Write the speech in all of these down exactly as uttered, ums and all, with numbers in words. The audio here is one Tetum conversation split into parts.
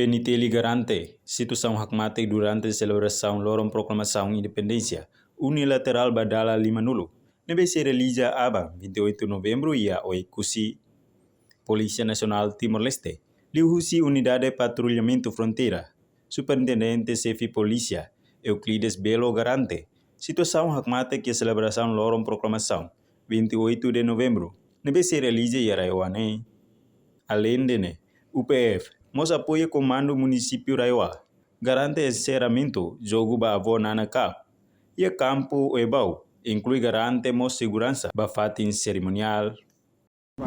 P N T L garante situasaun hakmatek durante selebrasaun loron proklamasaun independénsia unilaterál ba dala limanulu ne'ebé sei realiza aban vinte e oito Novembru iha Oekusi, Polísia Nasionál Timor-Leste, liuhusi Unidade Patrullamentu Fronteira, Superintendente Xefe Polísia, Euclides Belo garante situasaun hakmatek iha selebrasaun loron proklamasaun vinte e oito de Novembru ne'ebé sei realiza iha RAEOA ne'e. Aleinde ne'e, U P F mós apoia Komandu Munisípiu RAEOA garante enserramentu jogu ba Avó Nana Cup iha kampu Oebau, inklui garante mós seguransa ba fatin serimoniál. Eh,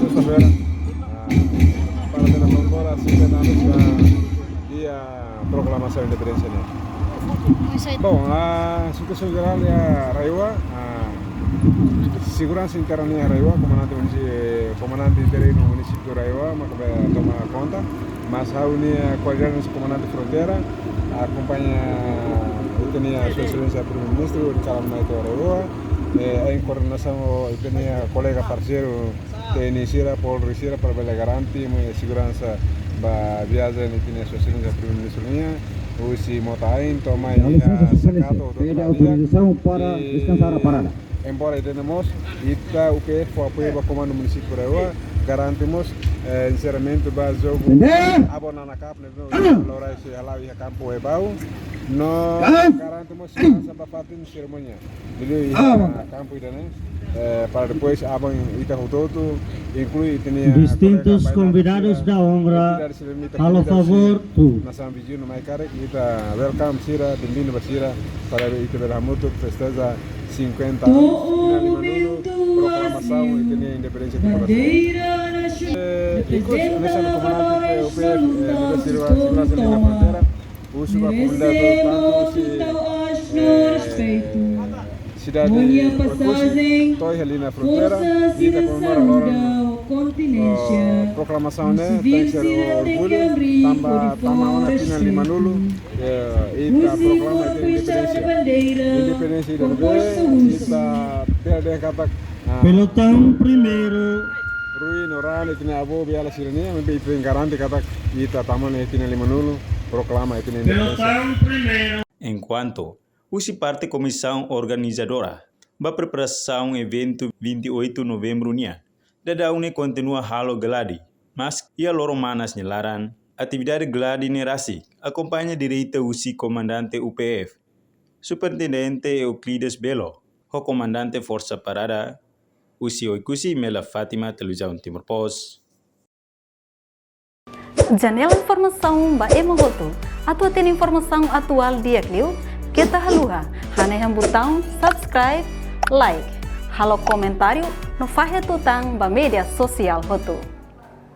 sesta-feira, ah, para selebrasaun agora, cinquenta anos da, dia proklamasaun independénsia ne'e. Bom, a situasaun jerál iha RAEOA, a seguransa interna iha RAEOA, komandante munisi-, komandante interinu munisípiu RAEOA, mak bele toma konta, mas ha'u-nia kualidade hanesan komandante fronteira, akompaña ita-nia Sua Exelénsia Primeiru-Ministru, hodi kalan mai to'o RAEOA, eh, em koordenasaun ho ita-nia kolega parseiru, T N I sira, Polri sira, para bele garante mai seguransa ba viajen ita-nia Sua Exelénsia Primeiru-Ministru nian, husi Mota-Ain to'o mai, Dá licença, ah, Sua Exelénsia. Sakato, Pede autorização para descansar a parada. Embora ita-nia mós, ita U P F fó apoiu ba Komandu Munisípiu RAEOA, garante mós, eh, enserramentu ba jogu Bendera! Avó Nana Cup ne'ebé loron ohin sei hala'o iha kampu Oebau. No garante mós seguransa ba fatin serimónia. Liuliu iha kampu ida-ne'e, eh, para depois aban ita hotu-hotu, inklui ita-nia kolega bailante sira, entidade sira, halo favór, nasaun viziñu no mai karik, ita welcome sira, bem-vindo ba sira, para ita bele hamutuk festeja cinquenta anos, tinan limanulu proklamasaun ita-nia independénsia Timor-Leste. Eh, ikus, hanesan komandante U P F, eh, ne'ebé sirva, sirva sira iha fronteira, husu ba komunidade hotu, tantu husi, eh, sidade Oekusi to'o iha liña fronteira, ita komemora loron, oh, proklamasaun ne'e, tenke ser orgullu, tanba tama ona tinan limanulu, eh, ita proklama ita-nia independénsia. Independénsia ida ne'ebé ita bele dehan katak, ah, Pelotão primeiro. Ruin no raan ita-nia avó beiala sira-nian, maibé ita garante katak ita tama ona tinan limanulu, proklama ita-nia independénsia. Enkuantu, husi parte komisaun organizadora, ba preparasaun eventu vinte e oito Novembru nian, daudaun ne'e kontinua halo geladi, mas iha loron manas nia laran, atividade geladi ne'e rasik akompaña direta husi komandante U P F, Superintendente Euclides Belo, ho komandante Forsa Parada, husi Oekusi Mela Fátima, Televizaun Timor Post. Janela informasaun ba ema hotu. Atu hatene informasaun atuál di'ak liu, keta haluha hanehan butaun subscribe, like, halo komentáriu no fahe tutan ba média sosiál hotu.